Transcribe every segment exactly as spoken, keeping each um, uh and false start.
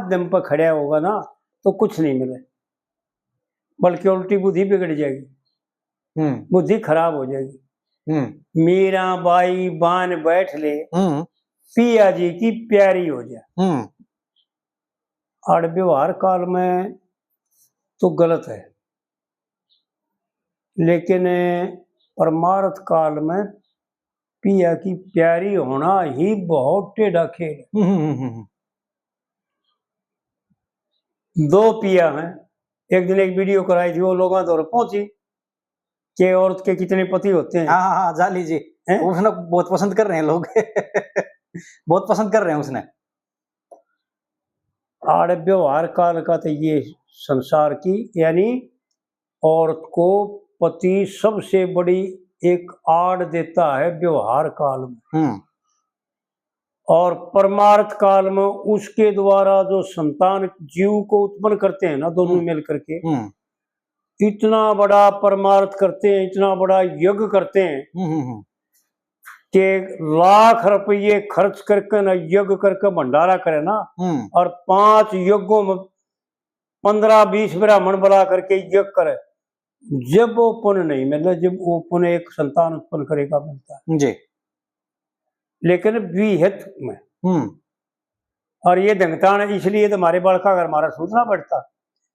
दम पर खड़ा होगा ना, तो कुछ नहीं मिले, बल्कि उल्टी बुद्धि बिगड़ जाएगी, हम्म। बुद्धि खराब हो जाएगी। हम्म। मीरा बाई बान बैठ ले, हम्म। पिया जी की प्यारी हो जा। हम्म। आड़ व्यवहार काल में तो गलत है, लेकिन परमार्थ काल में पिया की प्यारी होना ही बहुत टेढ़ा खेल है। हम्म, हम्म, हम्म, हम्म। दो पिया हैं, एक दिन एक वीडियो कराई थी, वो लोगों दौर पहुंची कि औरत के कितने पति होते हैं। हाँ, हाँ, हाँ, जाली जी। हैं? उसने बहुत पसंद कर रहे हैं लोग। बहुत पसंद कर रहे हैं उसने। आड़ व्यवहार काल का तो ये संसार की, यानी औरत को पति सबसे बड़ी एक आड़ देता है व्यवहार काल में। हम्म। और परमार्थ काल में उसके द्वारा जो संतान जीव को उत्पन्न करते हैं ना, दोनों हम्म। मिल करके हम्म। इतना बड़ा परमार्थ करते हैं, इतना बड़ा यज्ञ करते हैं हम्म, हम्म, हम्म। कि लाख रुपये खर्च करके ना, यज्ञ करके भंडारा करे ना, हम्म। और पांच यज्ञों में पन्द्रह बीस ब्राह्मण बुला करके यज्ञ करे, जब वो पुण्य नहीं मिलता, जब वो पुण्य एक संतान उत्पन्न करेगा मिलता है। जी। लेकिन विहित में। हम्म। और ये धंगतान, इसलिए तो हमारे बालका अगर हमारा सूतना पड़ता,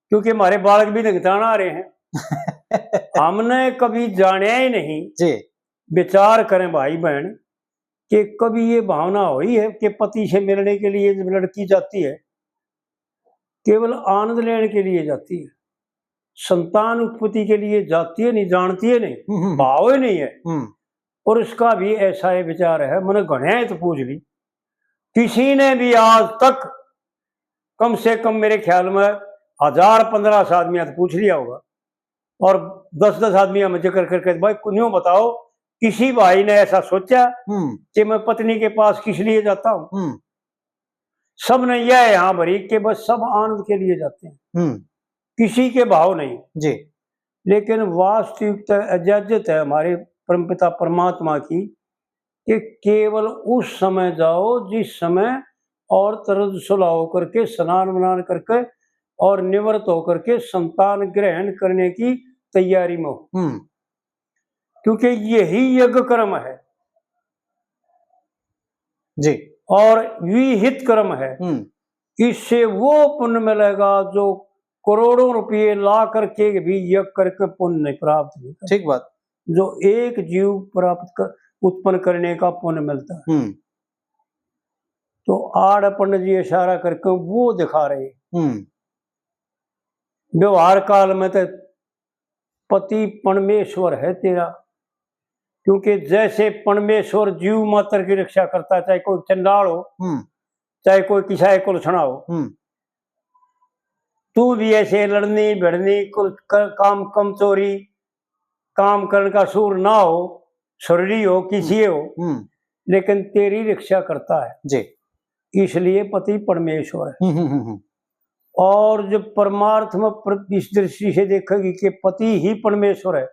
क्योंकि हमारे बालक भी धंगतान आ रहे हैं। हमने कभी जाने ही नहीं। जी। विचार करें भाई बहन, कि कभी ये भावना हुई है कि पति से मिलने के लिए जब लड़की जाती है, केवल आनंद लेने के लिए जाती है, संतान उत्पत्ति के लिए जाती है, नहीं जानती है, नहीं, हम्म, हम्म। भाव ही नहीं है। हम्म। और इसका भी ऐसा ही विचार है, मैंने घणे तो पूछ ली, किसी ने भी आज तक कम से कम मेरे ख्याल में हजार पन्द्रह सौ आदमी तो पूछ लिया होगा, और दस दस आदमी हम जिक्र करके, भाई, न्यू बताओ, किसी भाई ने ऐसा सोचा हम्म। कि मैं पत्नी के पास किस लिए जाता हूँ? हम्म। सबने यह यहाँ भरी कि बस सब आनंद के लिए जाते हैं, हम्म। किसी के भाव नहीं। जी। लेकिन वास्तविकता इजाजत है हमारे परमपिता परमात्मा की कि केवल उस समय जाओ जिस समय औरत रज सुलह होकर के, स्नान वनान करके और निवृत्त होकर के संतान ग्रहण करने की तैयारी में हो। हम्म। क्योंकि यही यज्ञ कर्म है। जी। और विहित कर्म है। हम्म। इससे वो पुण्य मिलेगा जो करोड़ों रुपये ला करके भी यज्ञ करके पुण्य नहीं प्राप्त नहीं करता। ठीक बात। जो एक जीव प्राप्त कर, उत्पन्न करने का पुण्य मिलता है। हम्म। तो आड़ पंडित जी इशारा करके वो दिखा रहे। हम्म। व्यवहार काल में तो पति परमेश्वर है तेरा, क्योंकि जैसे परमेश्वर जीव मात्र की रक्षा करता है, चाहे कोई चंडाल हो, हम्म। चाहे कोई किसा को लक्षणा हो, हम्म। तू भी ऐसे लड़नी भिड़नी, कुल क-, काम कम चोरी, काम करने का सूर ना हो, सुरड़ी हो, किसी हम्म। हो, हम्म। लेकिन तेरी रक्षा करता है। जी। इसलिए पति परमेश्वर है। हम्म, हम्म, हम्म, हम्म। और जब परमार्थ में प्र-, इस दृष्टि से देखेगी कि पति ही परमेश्वर है,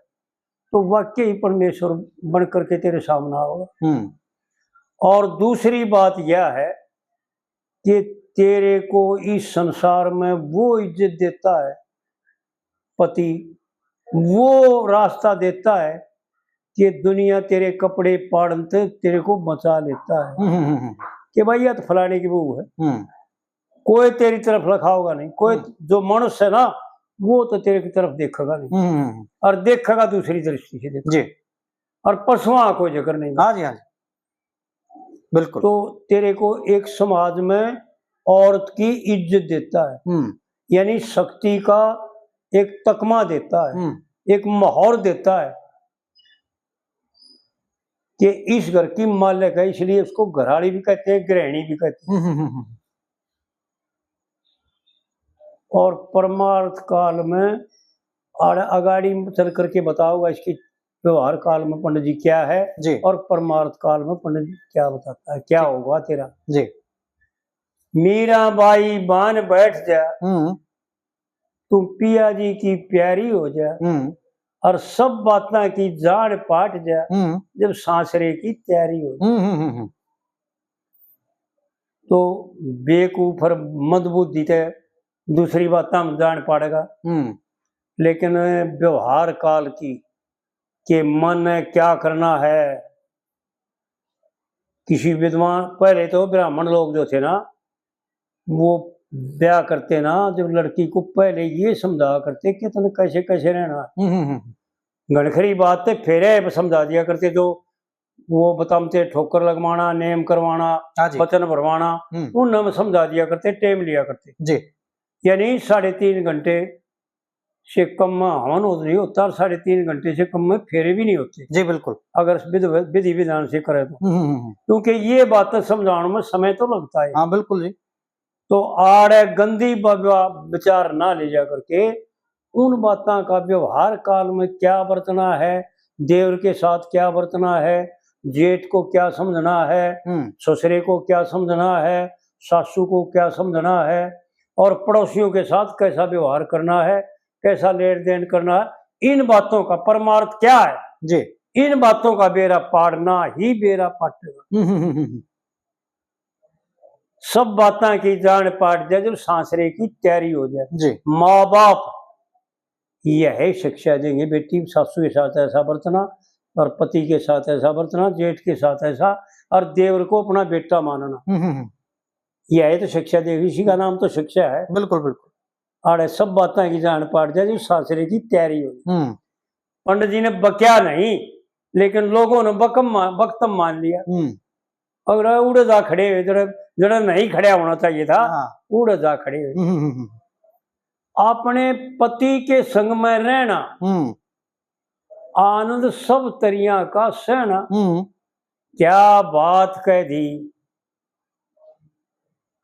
तो वाकई ही परमेश्वर बन करके तेरे सामने आओगा। हम्म। और दूसरी बात यह है कि तेरे को इस संसार में वो इज्जत देता है पति, वो रास्ता देता है कि दुनिया तेरे कपड़े पाड़न ते तेरे को बचा लेता है। हम्म, हम्म, हम्म। कि भाई, यह तो फलाने की बहू है, हम्म। कोई तेरी तरफ लखाओगा नहीं, कोई हम्म। जो मनुष्य है ना, वो तो तेरे की तरफ देखेगा नहीं, हम्म, हम्म, हम्म। और देखेगा दूसरी दृष्टि से देखेगा। जी। और पशुआं को जिक्र नहीं। हाँ जी, हाँ जी। बिल्कुल। तो तेरे को एक समाज में औरत की इज्जत देता है, हम्म। यानी शक्ति का एक तकमा देता है, हम्म। एक मोहर देता है कि इस घर की मालिक है, इसलिए उसको घराली भी कहते हैं, गृहिणी भी कहते हैं। हम्म, हम्म, हम्म, हम्म। और परमार्थ काल में आड़-, अगाड़ी चल करके बताओगा इसकी व्यवहार काल में पंडित जी क्या है जी। और परमार्थ काल में पंडित जी क्या बताता है, क्या जी। होगा तेरा। जी। मीरा बाई बान बैठ जा, हम्म। तू पिया जी की प्यारी हो जा, हम्म। और सब बातां की जाड़ पाट जा, हम्म। जब सासरे की तैयारी हो जा। हम्म, हम्म, हम्म, हम्म। तो बेवकूफ और मंदबुद्धि ते दूसरी बात हम जान पाड़ेगा। हम्म। लेकिन व्यवहार काल की, के मन ने क्या करना है, किसी विद्वान, पहले तो ब्राह्मण लोग जो थे ना, वो ब्याह करते ना, जब लड़की को पहले ये समझा करते कि तने कैसे कैसे रहना है। हम्म, हम्म, हम्म। घणखरी बात तो फेरे समझा दिया करते, जो वो बतामते ठोकर लगवाना, नेम करवाना, हाँ जी। वचन भरवाना, हम्म। उन हम समझा दिया करते, टेम लिया करते। जी। यानी साढ़े तीन घंटे से कम में हवन नहीं होता और साढ़े तीन घंटे से कम में फेरे भी नहीं होते। जी, बिल्कुल। अगर विध-, विधि विधान से करे तो। हम्म, हम्म, हम्म। क्योंकि ये बात समझाने में समय तो लगता है। हाँ, बिल्कुल जी। तो आड़े गंदी ब-, ब-, विचार ना ले जा करके उन बातों का व्यवहार काल में क्या बरतना है, देवर के साथ क्या बरतना है, जेठ को क्या समझना है, हम्म। ससुरे को क्या समझना है, सासू को क्या समझना है और पड़ोसियों के साथ कैसा व्यवहार करना है, कैसा लेन देन करना है, इन बातों का परमार्थ क्या है जी। इन बातों का बेरा पाड़ना ही बेरा पाटेगा। हम्म, हम्म, हम्म, हम्म। सब बातां की जान पाट जाए जब सांसरे की तैयारी हो जाए। जी। माँ बाप यह शिक्षा देंगे, बेटी, सासू के साथ ऐसा बरतना और पति के साथ ऐसा बरतना, जेठ के साथ ऐसा, और देवर को अपना बेटा मानना। हम्म, हम्म, हम्म। यह तो शिक्षा देगी, इसी का नाम तो शिक्षा है। बिल्कुल, बिल्कुल। आड़े सब बातां की जान पाट जाए जो सांसरे की तैयारी हो। हम्म। पंडित जी ने बक्या नहीं, लेकिन लोगों ने बकम मा-, बकतम मान लिया। हम्म। और उड़े जा खड़े हुए, जरा, जरा नहीं खड़ा होना चाहिए था, हाँ। उड़े जा खड़े हुए। हम्म, हम्म, हम्म। अपने पति के संग में रहना, हम्म। आनंद सब तरिया का सहना। हम्म। क्या बात कह दी।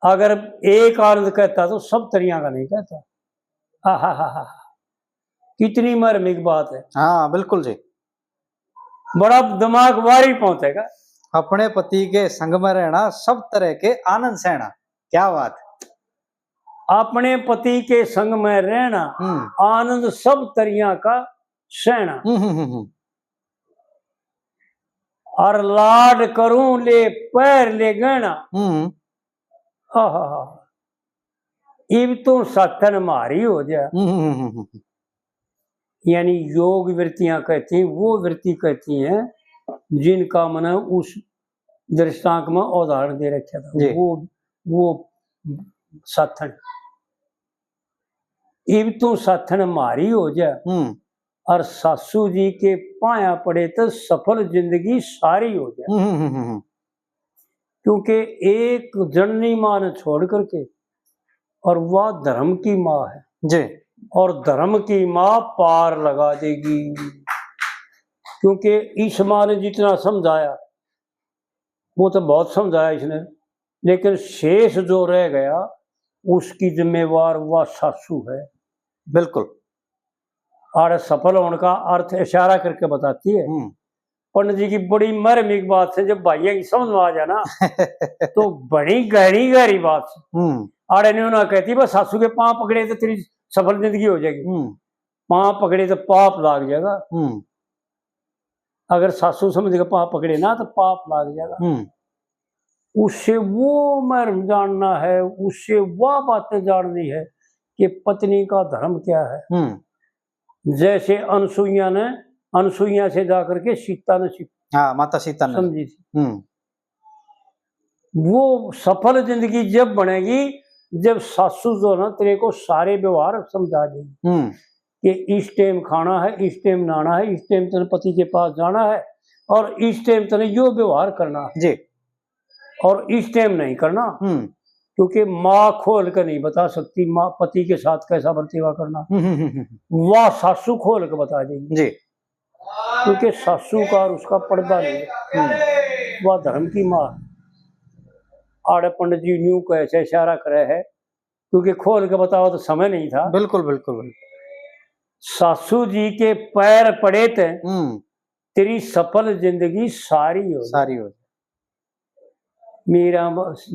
अगर एक आनंद कहता तो सब तरिया का नहीं कहता। आहाहाहा। कितनी मार्मिक बात है। हाँ, बिल्कुल जी। बड़ा दिमाग वारी पहुंचेगा। अपने पति के संग में रहना, सब तरह के आनंद सहना। क्या बात। अपने पति के संग में रहना, हम्म। आनंद सब तरिया का सहना। हम्म, हम्म, हम्म, हम्म। और लाड करूं ले पैर ले गहना। हम्म। आहा, इब तो साथन मारी हो जा। हम्म, हम्म, हम्म, हम्म। यानी योग वृत्तियां कहती हैं, वो वृत्ति कहती हैं जिनका मैंने उस दृष्टांत में उदाहरण दे रखा था। जी। वो, वो साथन। इब तू साथन मारी हो जा हम्म। और सासू जी के पाया पड़े तो सफल जिंदगी सारी हो जा। हम्म, हम्म, हम्म, हम्म। क्योंकि एक जननी माँ ने छोड़ करके, और वह धर्म की माँ है जी। और धर्म की माँ पार लगा देगी। क्योंकि इस माँ ने जितना समझाया, वो तो बहुत समझाया इसने, लेकिन शेष जो रह गया, उसकी जिम्मेवार वह सासू है। बिल्कुल। आड़े सफल होने का अर्थ इशारा करके बताती है। हम्म। पंडित जी की बड़ी मार्मिक बात है, जब भाइयों की समझ में आ जाए ना, तो बड़ी गहरी, गहरी बात है। हम्म। आड़े ने उन्हें कहती, "बस सासू के पांव पकड़े तो तेरी सफल जिंदगी हो जाएगी।" हम्म। पांव पकड़े तो पाप लाग जाएगा। हम्म। अगर सासू समझ के पांव पकड़े ना, तो पाप लाग जाएगा। हम्म। उससे वो मर्म जानना है, उससे वह बातें जाननी है कि पत्नी का धर्म क्या है। हम्म। जैसे अनसुईया ने, अनसुईया से जाकर के सीता ने सीखी। हाँ, माता सीता ने। समझी थी। हम्म। वो सफल जिंदगी जब बनेगी, जब सासू जो ना तेरे को सारे व्यवहार समझा देगी हम्म। कि इस टाइम खाना है, इस टाइम नहाना है, इस टाइम तेरे पति के पास जाना है और इस टाइम तेरे यो व्यवहार करना है। जी। और इस टाइम नहीं करना, हम्म। क्योंकि माँ खोल कर नहीं बता सकती, माँ पति के साथ कैसा बर्ताव करना, हम्म, हम्म, हम्म, हम्म। वह सासू खोल के बता देगी। जी। क्योंकि सासू का और उसका पर्दा नहीं है। हम्म। वह धर्म की माँ। आड़े पंडित जी न्यू कैसे इशारा करे है, क्योंकि खोल के बताओ तो समय नहीं था। बिल्कुल, बिल्कुल, बिल्कुल। सासू जी के पैर पड़े थे, हम्म। तेरी सफल जिंदगी सारी हो। सारी हो। मेरा बस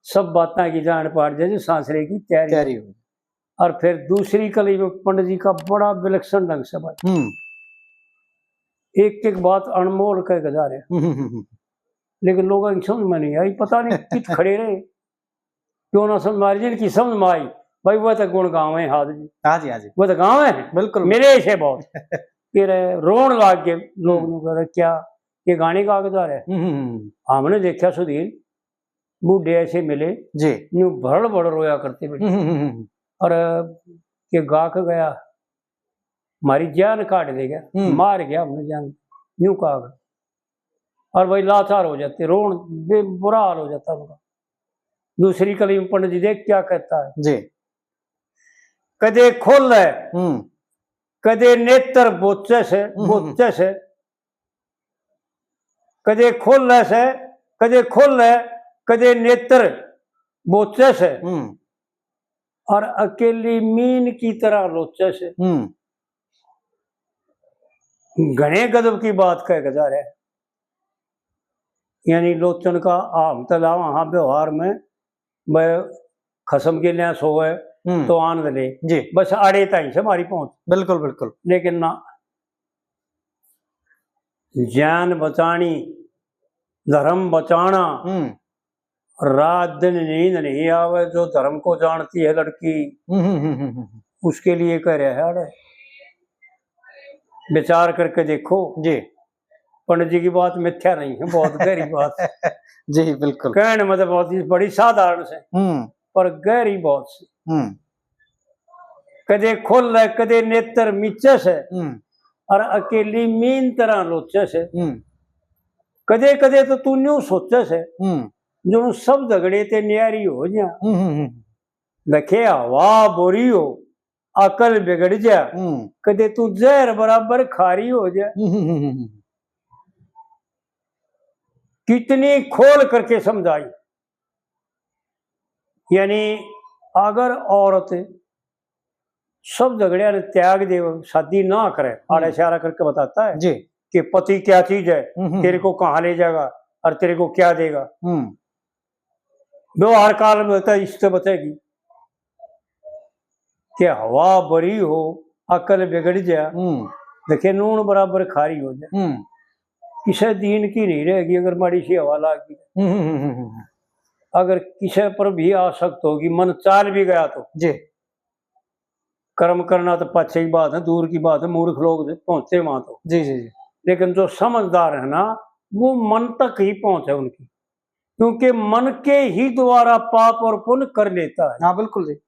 सब बातां की जान पाट जाए, जो सांसरे की तैयारी तैयारी हो। और फिर दूसरी कली में पंडित जी का बड़ा विलक्षण ढंग से भाई। हम्म। एक एक बात अनमोल कह के जा रहे हैं। हम्म, हम्म, हम्म। लेकिन लोगों की समझ में नहीं आई, पता नहीं कित खड़े रहे। क्यों ना समझ मारी, जिनकी समझ में आई, भाई, वो तो गुण गावे हैं आदमी, हाँ जी, हाँ जी। वो तो गावे हैं, बिल्कुल। मिले इसे बहुत। फिर रोन लाग गए लोग, हम्म। नु कह रहे, "क्या ये गाने गा के जा रहे हैं?" हम्म, हम्म, हम्म। हमने देखा सुधीर, बूढ़े ऐसे मिले, जी। न्यू भड़ भड़ रोया करते बैठे। हम्म, हम्म, हम्म। और ये गा के गया, हमारी जान काट देगा, हम्म। मार गया हमने जान, न्यू कहा। और भाई लाचार हो जाते, रोन बे-, बुरा हाल हो जाता उनका। दूसरी कली में पंडित जी देख क्या कहता है। जी। कदे खोले, हम्म। कदे नेत्र बोचे से, हम्म, हम्म। बोचे से, कदे खोले से, कदे खोले, कदे नेत्र बोचे से, हम्म। और अकेली मीन की तरह लोचे से। हम्म। घणे गजब की बात कह के जा रहे हैं। यानी लोचन का हम तो लावा हाँ व्यवहार में, मैं खसम के लिया सोवे हम्म। तो आनंद ले। जी। बस आड़े ताई से हमारी पहुंच। बिल्कुल, बिल्कुल। लेकिन ना, जान बचानी, धर्म बचाना, हम्म। रात दिन नींद नहीं आवे, जो धर्म को जानती है लड़की, हम्म, हम्म, हम्म, हम्म, हम्म। उसके लिए कह रहा है। अरे, विचार करके देखो। जी। पंडित जी की बात मिथ्या नहीं है, बहुत गहरी बात है। जी, बिल्कुल। कहने में तो बहुत ही बड़ी साधारण से, हम्म। पर गहरी बहुत सी। हम्म। कदे खोले, कदे नेत्र मीचे से, हम्म। और अकेली मीन तरह लोचे से। हम्म। कदे कदे तो तू न्यू सोचे से, हम्म। जो सब झगड़े ते न्यारी हो जा। हम्म, हम्म, हम्म। देखे हवा बुरी हो, अकल बिगड़ जा, हम्म। कदे तू जहर बराबर खारी हो जा। हम्म, हम्म, हम्म, हम्म। कितनी खोल करके समझाई। यानी अगर औरत सब झगड़िया ने त्याग दे, शादी ना करे, आड़े हम्म। इशारा करके बताता है जी। कि पति क्या चीज है, हम्म, हम्म। तेरे को कहाँ ले जाएगा और तेरे को क्या देगा। हम्म। व्यवहार काल में तो इससे बचेगी कि हवा बरी हो, अकल बिगड़ जा, हम्म। देखे नून बराबर खारी हो जाए। हम्म। किसे दीन की नहीं रहेगी अगर माड़ी सी हवा लाग गई। हम्म, हम्म, हम्म, हम्म। अगर किसे पर भी आसक्त होगी, मन चाल भी गया तो जी। कर्म करना तो पाछे की बात है, दूर की बात है, मूर्ख लोग पहुंचते वहां तो। जी, जी, जी। लेकिन जो समझदार है ना, वो मन तक ही पहुंच है उनकी, क्योंकि मन के ही द्वारा पाप और पुण्य कर लेता है। हाँ, बिल्कुल जी।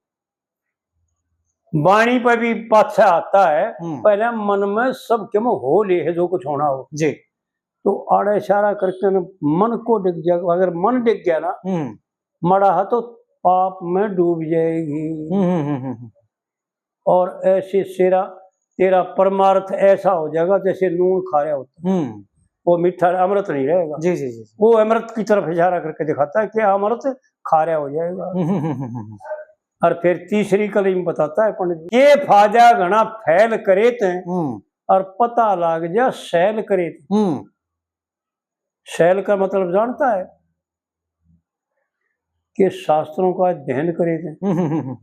वाणी पर भी पाछा आता है, हम्म। पहले मन में सब के में हो ले है जो कुछ होना हो। जी। तो आड़े इशारा करके न मन को डिग जाएगा, अगर मन डिग गया ना, हम्म। माड़ा है तो पाप में डूब जाएगी। हम्म, हम्म, हम्म, हम्म। और ऐसे तेरा, तेरा परमार्थ ऐसा हो जाएगा जैसे नून खारा होता है। हम्म। वो मीठा अमृत नहीं रहेगा। जी, जी, जी, जी। वो अमृत की तरफ इशारा करके दिखाता है कि अमृत खारा हो जाएगा। हम्म, हम्म, हम्म, हम्म। और फिर तीसरी कली में बताता है पंडित जी, के फायदा घना फैल करे ते हम्म। और पता लाग जा सैल करे ते। हम्म। सैल का मतलब जानता है कि शास्त्रों का अध्ययन करे थे, हम्म, हम्म, हम्म।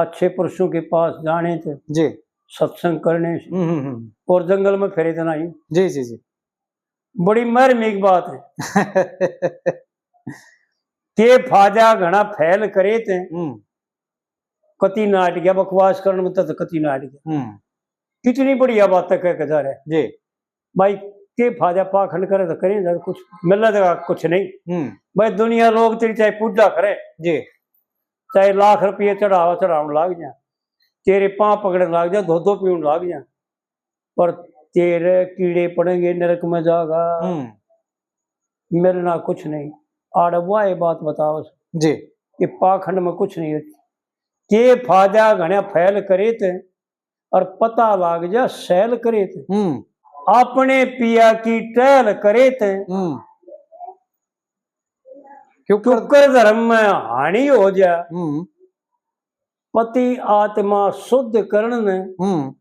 अच्छे पुरुषों के पास जाने थे, जी। सत्संग करने से, हम्म, हम्म, हम्म। और जंगल में फिरे थे नहीं। जी, जी, जी। बड़ी मार्मिक बात है। के फायदा घना फैल करे थे, हम्म। कति नाट गया, बकवास करण में तो कति नाट गया। हम्म। कितनी बढ़िया बातें कह के जा रहे हैं। जी। भाई, के फायदा, पाखंड करे तो करें, जब कुछ मिलने देगा कुछ नहीं। हम्म। भाई, दुनिया लोग तेरी चाहे पूजा करे, जी। चाहे लाख रुपये चढ़ावा चढ़ावन लाग जा, तेरे पाँव पकड़न लाग जा, धोधो पीवन लाग जा, पर तेरे कीड़े पड़ेंगे, नरक में जागा। हम्म। मिलना कुछ नहीं। आड़े वाह ये बात बताओ जी। कि पाखंड में कुछ नहीं है। के फायदा घणा फैल करे ते और पता लाग जा सैल करे ते। हम्म। अपने पिया की टहल करे ते। हम्म। क्योंकि क्योंकि धर्म में हानि हो जा। हम्म। पति आत्मा शुद्ध करण ने हम्म।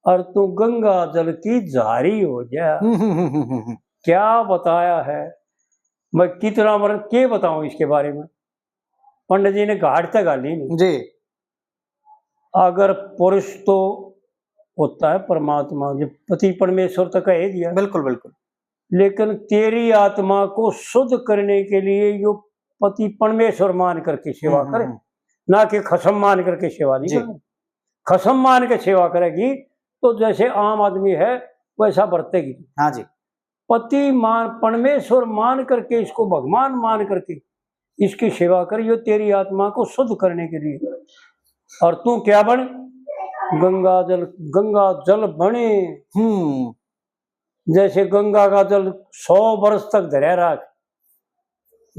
और तू गंगा जल की झारी हो जा। हम्म, हम्म, हम्म, हम्म, हम्म। क्या बताया है, मैं कितना वर्णन के बताऊं इसके बारे में। पंडित जी ने घाट तक घाली नहीं। जी। अगर पुरुष तो होता है परमात्मा, जो पति परमेश्वर तो कह ही दिया। बिल्कुल, बिल्कुल। लेकिन तेरी आत्मा को शुद्ध करने के लिए यो पति परमेश्वर मान करके सेवा हम्म, हम्म, करे, हम्म। ना कि खसम मान करके सेवा नहीं जी। करे। खसम मान के सेवा करेगी तो जैसे आम आदमी है वैसा बरतेगी। हाँ जी। पति मान, परमेश्वर मान करके, इसको भगवान मान करके इसकी सेवा कर, यो तेरी आत्मा को शुद्ध करने के लिए। और तू क्या बन? गंगा जल, गंगा जल बने। हम्म। जैसे गंगा का जल सौ वर्ष तक धरया राख,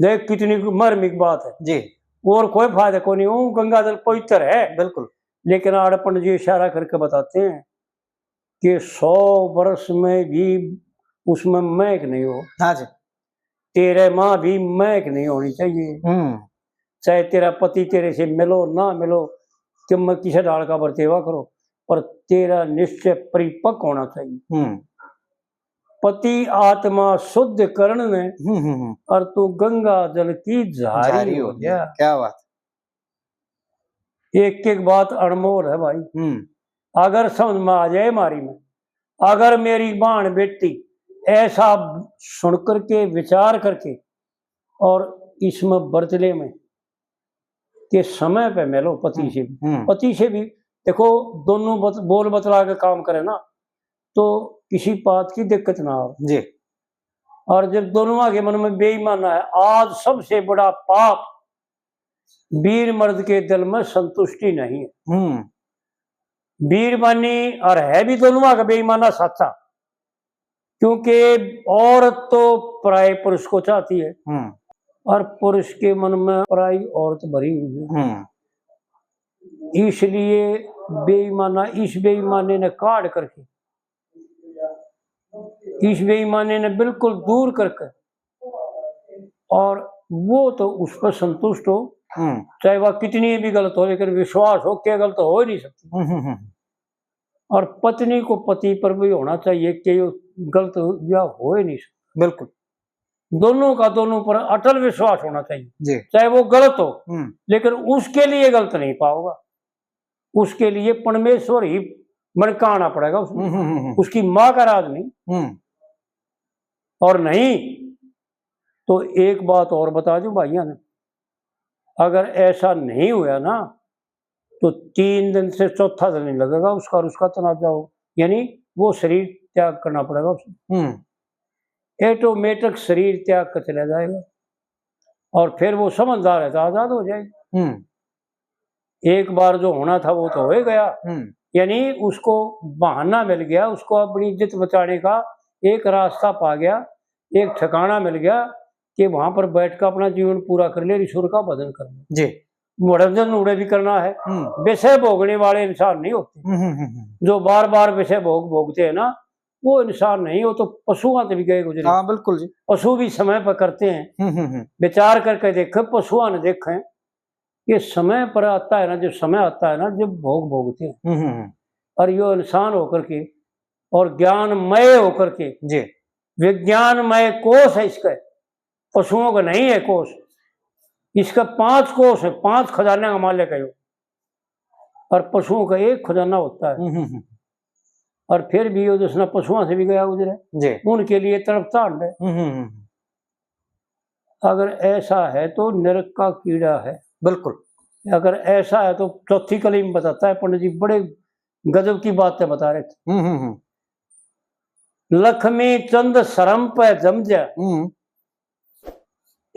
देख कितनी मरमिक बात है जी। और कोई फायदा को नहीं, वो गंगा जल पवित्र है। बिल्कुल। लेकिन आड़पन जी इशारा करके बताते हैं कि सौ वर्ष में भी उसमें महक नहीं हो। हाँ जी। तेरे माँ भी महक नहीं होनी चाहिए। हम्म। चाहे तेरा पति तेरे से मिलो ना मिलो, कि मैं किसे ढाल का बरतेवा करो, पर तेरा निश्चय परिपक्व होना चाहिए। हम्म। पति आत्मा शुद्ध करण ने हम्म, हम्म, हम्म। और तू गंगा जल की झारी झारी हो हो गया। गया। क्या बात। एक एक बात अनमोल है भाई। हम्म। अगर समझ में आ जाए मारी में, अगर मेरी बहन बेटी ऐसा सुन करके, विचार करके, और इसमें बरतले में के समय पे मिलो पति हम्म, से भी, हम्म। पति से भी। देखो, दोनों बत-, बोल बतला के काम करे ना, तो किसी बात की दिक्कत ना हो जी। और जब दोनों के मन में बेईमाना है, आज सबसे बड़ा पाप वीर मर्द के दिल में संतुष्टि नहीं है। हम्म। वीर मानी और है भी दोनों का बेईमाना साचा, क्योंकि औरत तो पराए पुरुष को चाहती है हम्म। और पुरुष के मन में पराई औरत भरी हुई है। हम्म। इसलिए बेईमाना, इस बेईमाने ने काढ़ करके, इस बेईमाने ने बिल्कुल दूर करके, और वो तो उस पर संतुष्ट हो, हम्म। चाहे वह कितनी भी गलत हो, लेकिन विश्वास हो कि गलत हो ही नहीं सकती। हम्म, हम्म, हम्म। और पत्नी को पति पर भी होना चाहिए कि ये गलत या हो ही नहीं सकता। बिल्कुल। दोनों का दोनों पर अटल विश्वास होना चाहिए, जी। चाहे वो गलत हो, हम्म। लेकिन उसके लिए गलत नहीं पाओगा, उसके लिए परमेश्वर ही मन का आना पड़ेगा उसमें। हम्म, हम्म, हम्म। उसकी माँ का राज नहीं। हम्म। और नहीं तो एक बात और बता दूं भाइयों ने, अगर ऐसा नहीं हुआ ना, तो तीन दिन से चौथा दिन नहीं लगेगा उसका, और उसका तनाजा हो, यानी वो शरीर त्याग करना पड़ेगा उसे। हम्म। ऑटोमेटिक शरीर त्याग कर चला जाएगा, और फिर वो समझदार है तो आजाद हो जाएगा। हम्म। एक बार जो होना था वो तो हो ही गया, हम्म। यानी उसको बहाना मिल गया, उसको अपनी इज्जत बचाने का एक रास्ता पा गया, एक ठिकाना मिल गया कि वहां पर बैठ कर अपना जीवन पूरा कर ले, ईश्वर का भजन कर ले। जी। मनोरंजन उड़े भी करना है। हम्म। विषय भोगने वाले इंसान नहीं होते। हम्म, हम्म, हम्म, हम्म। जो बार बार विषय भोग भोगते हैं ना, वो इंसान नहीं, वो तो पशुआं से भी गए गुजरे। हाँ, बिल्कुल जी। पशु भी समय पर करते हैं। हम्म, हम्म, हम्म। विचार करके देखें, पशुआं ने देखें, ये समय पर आता है ना, जब समय आता है ना, जब भोग भोगते हैं। हम्म, हम्म, हम्म। और यो इंसान होकर के और ज्ञानमय होकर के, जी। विज्ञानमय कोष है इसका, पशुओं का नहीं है कोष, इसका पांच कोष है, पांच खजाने का मालिक है यो, और पशुओं का एक खजाना होता है। हम्म, हम्म, हम्म। और फिर भी यो जिसने पशुओं से भी गया गुजरे, जी। उनके लिए तड़पता हंडे। हम्म, हम्म, हम्म। अगर ऐसा है तो नरक का कीड़ा है। बिल्कुल। अगर ऐसा है तो चौथी कली में बताता है पंडित जी, बड़े गजब की बातें बता रहे थे। हम्म, हम्म, हम्म। लक्ष्मी चंद शर्म पे जम जा। हम्म।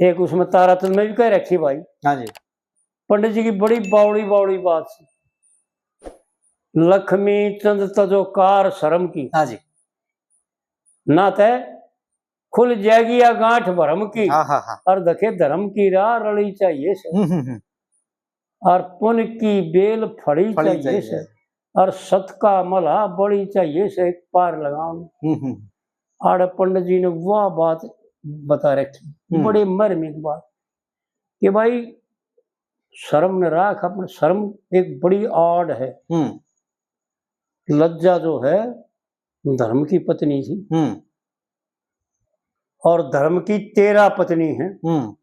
एक उसमें तारातल में भी कह रखी भाई। हाँ जी। पंडित जी की बड़ी बावड़ी बावड़ी बात थी। लक्ष्मी चंद तजो कार शर्म की। हाँ जी। ना ते खुल जाएगी या गांठ भरम की। हाँ, हाँ, हाँ। और देखे धर्म की राह रली चाहिए से। हम्म, हम्म, हम्म। और पुन की बेल फड़ी फड़ी चाहिए चाहिए। से। और सत का मला बड़ी चाहिए से एक पार लगाओ। हम्म, हम्म। आड़े पंडित जी ने वह बात बता रखी, हम्म। बड़े मर्मिक बात कि भाई शर्म न राख, अपने शर्म एक बड़ी आड़ है। हम्म। लज्जा जो है धर्म की पत्नी थी हम्म। और धर्म की तेरह पत्नी है हम्म।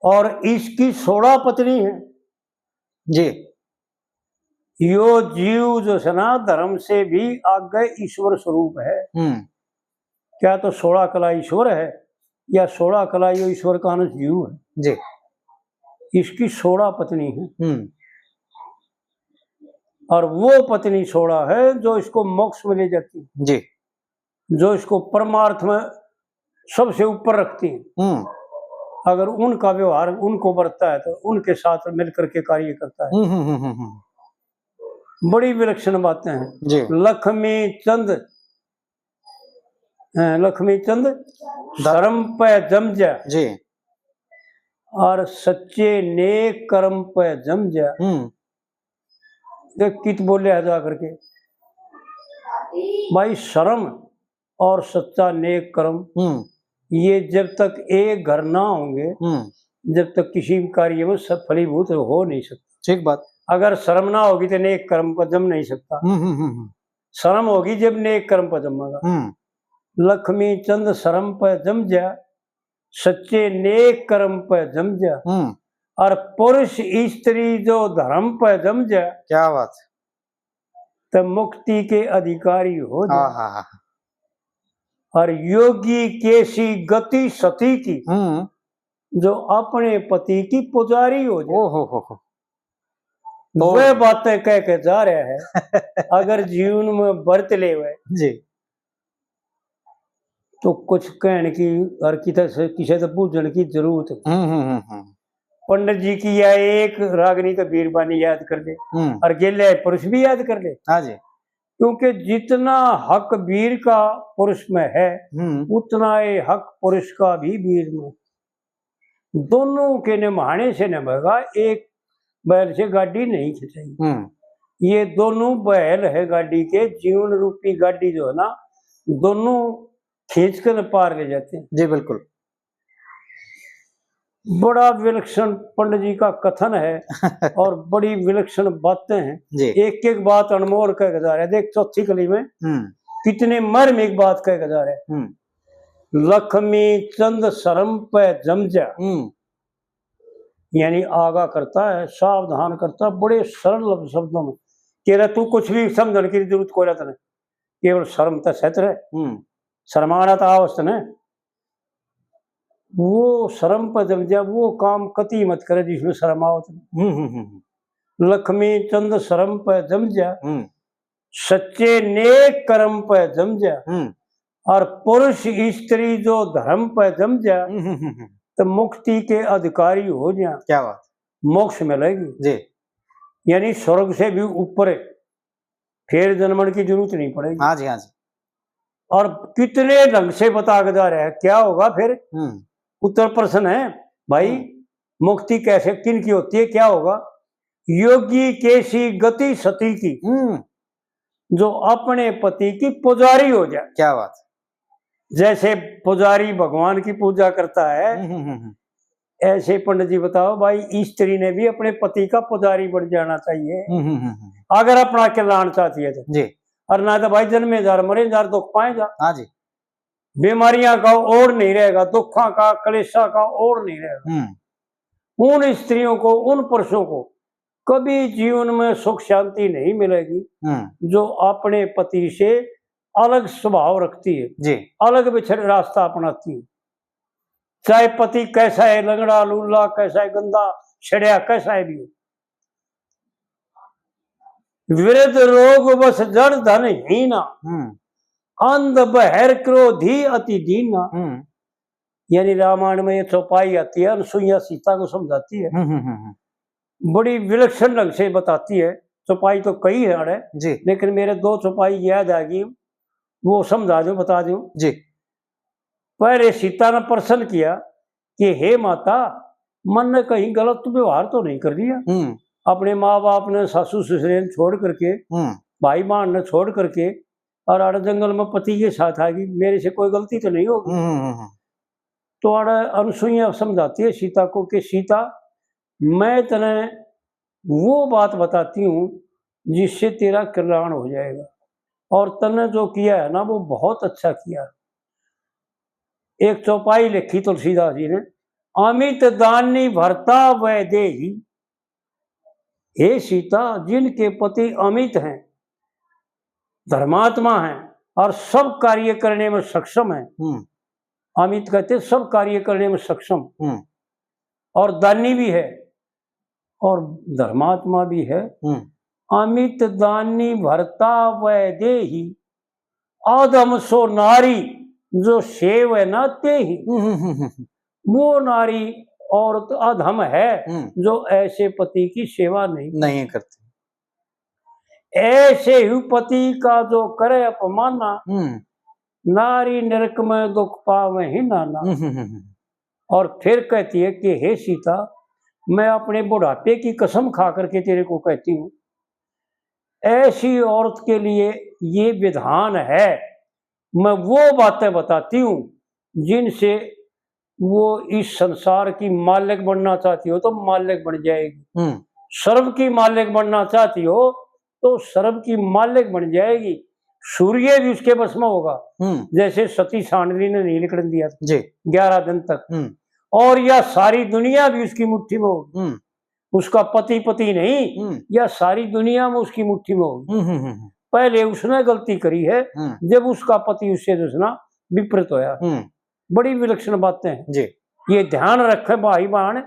और इसकी सोलह पत्नी है। जी। यो जीव जो है ना, धर्म से भी आगे ईश्वर स्वरूप है। हम्म। क्या तो सोलह कला ईश्वर है, या सोलह कला, यो ईश्वर का अंश जीव है। जी। इसकी सोलह पत्नी है। हम्म। और वो पत्नी सोलह है जो इसको मोक्ष में ले जाती है। जी। जो इसको परमार्थ में सबसे ऊपर रखती है। हम्म। अगर उनका व्यवहार उनको बरतता है तो उनके साथ मिलकर के कार्य करता है। हम्म, हम्म, हम्म, हम्म, हम्म। बड़ी विलक्षण बातें हैं। जी। लक्ष्मी चंद, अ, लक्ष्मी चंद धर्म पे जम जा। जी। और सच्चे नेक कर्म पे जम जा। हम्म। देख कित बोले है जा करके। भाई, शर्म और सच्चा नेक कर्म, हम्म। ये जब तक एक घर ना होंगे, हम्म। जब तक किसी भी कार्य में सफलीभूत हो नहीं सकता। ठीक बात। अगर शर्म ना होगी तो नेक कर्म पर जम नहीं सकता। हम्म, हम्म, हम्म, हम्म। शर्म होगी जब नेक कर्म पर जमेगा। हम्म। लक्ष्मी चंद शर्म पर जम जा, सच्चे नेक कर्म पर जम जा, हम्म। और पुरुष स्त्री जो धर्म पर जम जा, क्या बात है। तो मुक्ति के अधिकारी हो जा। हाँ, हाँ, हाँ। और योगी कैसी गति सती की, हम्म। जो अपने पति की पुजारी हो जाए। ओ हो हो हो। तो वह बातें कह के जा रहा है। अगर जीवन में बरत ले हुए जी। तो कुछ कहने की और किसी से, किसी से बूझण की जरूरत नहीं। हम्म, हम्म, हम्म, हम्म। पंडित जी की यह एक रागनी तो बीरबानी याद कर ले, हम्म। और गेले पुरुष भी याद कर ले। हाँ जी। क्योंकि जितना हक बीर का पुरुष में है, हम्म। उतना ही हक पुरुष का भी बीर में। दोनों के निभाने से निभेगा, एक बैल से गाड़ी नहीं खिंचेगी। हम्म। ये दोनों बैल है गाड़ी के, जीवन रूपी गाड़ी जो है ना, दोनों खींच कर पार ले जाते हैं। जी, बिल्कुल। बड़ा विलक्षण पंडित जी का कथन है और बड़ी विलक्षण बातें हैं। जी। एक एक बात अनमोल कह के जा रहे हैं। देख, चौथी कली में हम्म। कितने मार्मिक बात कह के जा रहे हैं। हम्म। लक्ष्मी चंद शर्म पे जम जा, हम्म। यानी आगा करता है, सावधान करता है, बड़े सरल शब्दों में कह रहा, तू कुछ भी समझण की जरूरत कोई रहता नहीं, केवल शर्म तो सत रहे, हम्म। शर्माना तो आवश्यक है। वो शर्म पर जम जा, वो काम कती मत करे जिसमें शर्म आवत नहीं। हम्म, हम्म, हम्म, हम्म। लक्ष्मी चंद शर्म पर जम जा, हम्म। सच्चे नेक कर्म पर जम जा, हम्म। और पुरुष स्त्री जो धर्म पर जम जा, हम्म, हम्म, हम्म, हम्म। तो मुक्ति के अधिकारी हो जा। क्या बात। मोक्ष मिलेगी। जी। यानी स्वर्ग से भी ऊपर है, फिर जन्मण की जरूरत नहीं पड़ेगी। हाँ जी, हाँ जी। और कितने ढंग से बता के जा रहे हैं, क्या होगा फिर? हम्म। उत्तर प्रश्न है भाई, हम्म। मुक्ति कैसे, किन की होती है, क्या होगा? योगी कैसी गति सती की, हम्म। जो अपने पति की पुजारी हो जाए। क्या बात। जैसे पुजारी भगवान की पूजा करता है, हम्म, हम्म, हम्म, हम्म। ऐसे पंडित जी बताओ भाई, स्त्री ने भी अपने पति का पुजारी बन जाना चाहिए, हम्म, हम्म, हम्म, हम्म। अगर अपना कल्याण चाहती है तो। जी। और ना तो भाई, जन्मे जा, मरे जा, दुख पाए जा। हाँ जी। बीमारियां का ओर नहीं रहेगा, दुखों का, कलेशा का ओर नहीं रहेगा। हम्म। उन स्त्रियों को, उन पुरुषों को कभी जीवन में सुख शांति नहीं मिलेगी, हम्म। जो अपने पति से अलग स्वभाव रखती है, जी। अलग बिछड़ रास्ता अपनाती है। चाहे पति कैसा है, लंगड़ा लूला कैसा है, गंदा छड़िया कैसा है भी हो। वृद्ध रोग वश जड़ धन हीना, हम्म। अंध बहर क्रोधी अति दीना। हम्म। यानी रामायण में ये चौपाई आती है, अनसुईया सीता को समझाती है। हम्म, हम्म, हम्म, हम्म। बड़ी विलक्षण ढंग से बताती है। चौपाई तो कई है अड़े, जी। लेकिन मेरे दो चौपाई याद आ गई, वो समझा दो, बता दो। जी। पहले सीता ने प्रश्न किया कि हे माता, मन ने कहीं गलत व्यवहार तो नहीं कर दिया? हम्म। अपने माँ बाप ने, सासू ससुरे ने छोड़ करके, हम्म। भाई बहन ने छोड़ करके, और आड़े जंगल में पति के साथ आ गई, मेरे से कोई गलती तो नहीं होगी? हम्म, हम्म, हम्म। तो आड़े अनसुईया समझाती है सीता को कि सीता, मैं तने वो बात बताती हूँ जिससे तेरा कल्याण हो जाएगा, और तने जो किया है ना, वो बहुत अच्छा किया। एक चौपाई लिखी तुलसीदास जी ने, अमित दानी भरता वैदेही, हे सीता, जिनके पति अमित हैं, धर्मात्मा हैं और सब कार्य करने में सक्षम हैं, हम्म। अमित कहते सब कार्य करने में सक्षम, हम्म। और दानी भी है और धर्मात्मा भी है। हम्म। अमित दानी भरता वैदेही, अधम सो नारी जो सेव न तेही। हम्म, हम्म, हम्म, हम्म। वो नारी औरत अधम है हम्म। जो ऐसे पति की सेवा नहीं नहीं करती। ऐसे ही पति का जो करे अपमाना, हम्म। नारी नरक में दुख पावे ही नाना। हम्म, हम्म, हम्म, हम्म। और फिर कहती है कि हे सीता, मैं अपने बुढ़ापे की कसम खा करके तेरे को कहती हूँ, ऐसी औरत के लिए ये विधान है, मैं वो बातें बताती हूँ जिनसे वो इस संसार की मालिक बनना चाहती हो तो मालिक बन जाएगी, हम्म। स्वर्ग की मालिक बनना चाहती हो तो स्वर्ग की मालिक बन जाएगी। सूर्य भी उसके बस में होगा, हम्म। जैसे सती सांडली ने नहीं निकलने दिया था जी। ग्यारह दिन तक। हम्म। और यह सारी दुनिया भी उसकी मुट्ठी में होगी। हम्म। उसका पति पति नहीं, हम्म। यह सारी दुनिया में उसकी मुट्ठी में होगी। हम्म, हम्म, हम्म। पहले उसने गलती करी है, हम्म। जब उसका पति उससे जो है ना विपरीत होया। हम्म। बड़ी विलक्षण बातें हैं। जी। ये ध्यान रखें भाई बहन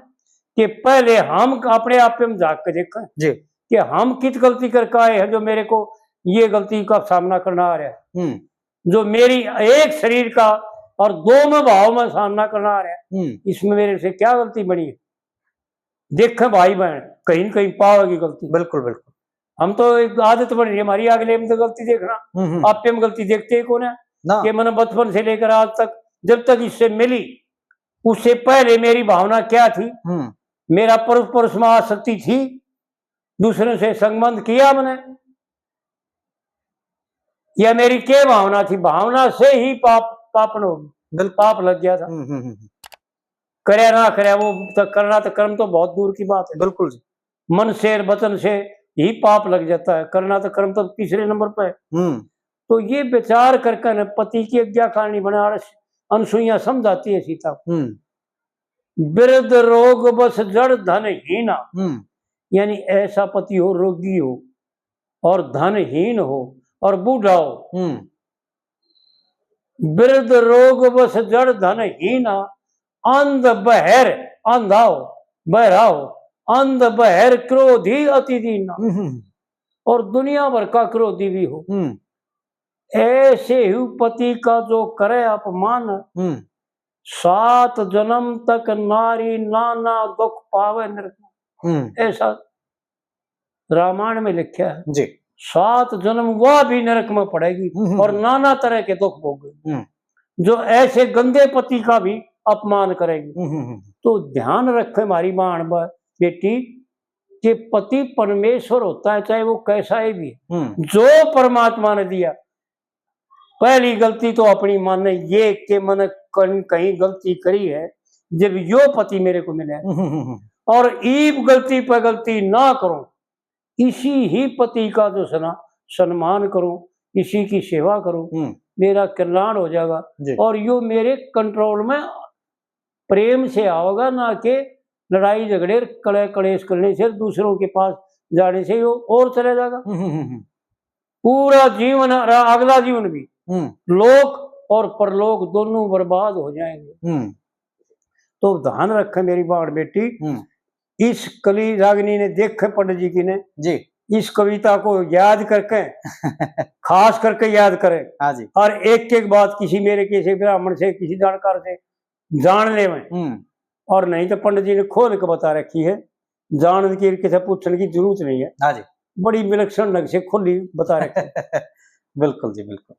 कि पहले हम अपने आप पे हम झांक के देखें जी। कि हम कित गलती करके आए हैं जो मेरे को ये गलती का सामना करना आ रहा है। हम्म। जो मेरी एक शरीर का और दो में भाव में सामना करना आ रहा है, हम्म। इसमें मेरे से क्या गलती बनी है? देखें भाई बहन, कहीं न कहीं पावेगी गलती। बिल्कुल, बिल्कुल। हम तो एक आदत बन रही है हमारी, अगले में तो गलती देखना, हम्म, हम्म। आप पे हम गलती देखते ही कौन है ना। कि मैंने बचपन से लेकर आज तक, जब तक इससे मिली, उससे पहले मेरी भावना क्या थी, हम्म। मेरा परोस परोस में आसक्ति थी, दूसरे से संबंध किया मैंने, या मेरी के भावना थी? भावना से ही पाप, पापन होगी, बिल्कुल। पाप लग गया था। हम्म, हम्म, हम्म। करया ना करया, वो तो करना तो कर्म तो बहुत दूर की बात है। बिल्कुल जी। मन से और वचन से ही पाप लग जाता है, करना तो कर्म तो तीसरे नंबर पर है। हम्म। तो ये विचार करके न पति की आज्ञा कानी बना, अनसुईया समझाती है सीता को। हम्म। वृद्ध रोग बस जड़ धन हीना, हम्म। यानी ऐसा पति हो, रोगी हो और धनहीन हो और बूढ़ा हो। हम्म। वृद्ध रोग बस जड़ धन हीना, अंध बहर, अंधा हो, बहरा हो, अंध बहर क्रोधी अति दीना। हम्म। और दुनिया भर का क्रोधी भी हो। हम्म। ऐसे ही पति का जो करे अपमान, हम्म। सात जन्म तक नारी नाना दुख पावे नरक में। हम्म। ऐसा रामायण में लिखा है। जी। सात जन्म वह भी नरक में पड़ेगी हम्म, हम्म, और हम्म। नाना तरह के दुख भोगेगी। हम्म। जो ऐसे गंदे पति का भी अपमान करेगी। हम्म, हम्म, हम्म। तो ध्यान रखे हमारी बहन ब-, बेटी, कि पति परमेश्वर होता है, चाहे वो कैसा ही भी। हम्म। जो परमात्मा ने दिया, पहली गलती तो अपनी माने ये कि मैंने कहीं, कहीं गलती करी है, जब यो पति मेरे को मिला है। हम्म, हम्म, हम्म। और ईब गलती पर गलती ना करूं, इसी ही पति का जो सना-, सम्मान करूं, इसी की सेवा करूं, हम्म। मेरा कल्याण हो जाएगा। जी। और यो मेरे control में प्रेम से आओगा, ना कि लड़ाई झगड़े, कले कलेश करने से, दूसरों के पास जाने से यो और चला जाएगा। हम्म, हम्म, हम्म। पूरा जीवन और अगला जीवन भी, हम्म। लोक और परलोक दोनों बर्बाद हो जाएंगे। हम्म। तो ध्यान रखें मेरी बहन बेटी, हम्म। इस कली रागनी ने देखे पंडित जी की ने, जी। इस कविता को याद करके, खास करके याद करें। हाँ जी। और एक एक बात किसी मेरे, किसी ब्राह्मण से, किसी जानकार से जान लेवें। हम्म। और नहीं तो पंडित जी ने खोल के बता रखी है, जान की किसी पूछने की जरूरत नहीं है। हाँ जी। बड़ी विलक्षण ढंग से खुली बता रखी है। बिल्कुल जी, बिल्कुल।